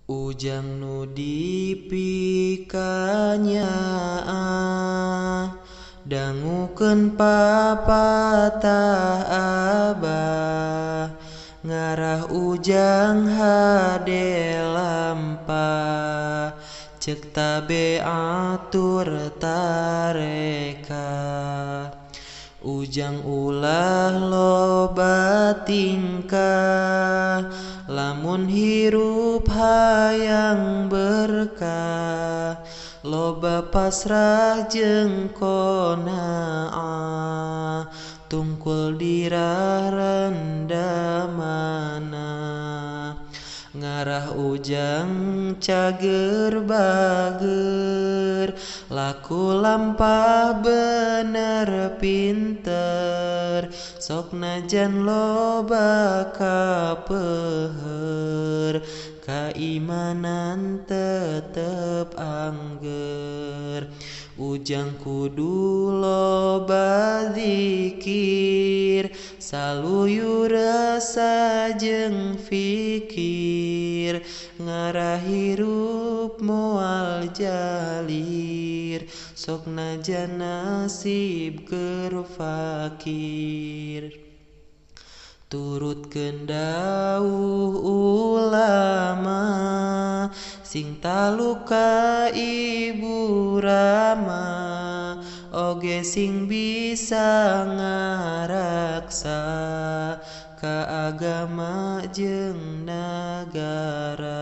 Ujang nu dipikanyaah dangukeun papatah abah ngarah ujang hade lampah ceuk tabe atur tareka. Ujang ulah loba tingkah lamun hirup hayang berkah loba pasrah jeung qanaah tungkul dirah rendamana. Ngarah ujang cager bager laku lampah bener pinter sok najan loba kapeuheur kaimanan tetep angger. Ujang kudu loba zikir saluyur rasa jeung fikir ngarah hirup moal jalir sok najan nasib keur fakir. Turutkeun dawuh ulama sing taluka ibu rama oge sing bisa ngaraksa ka agama jeung nagara.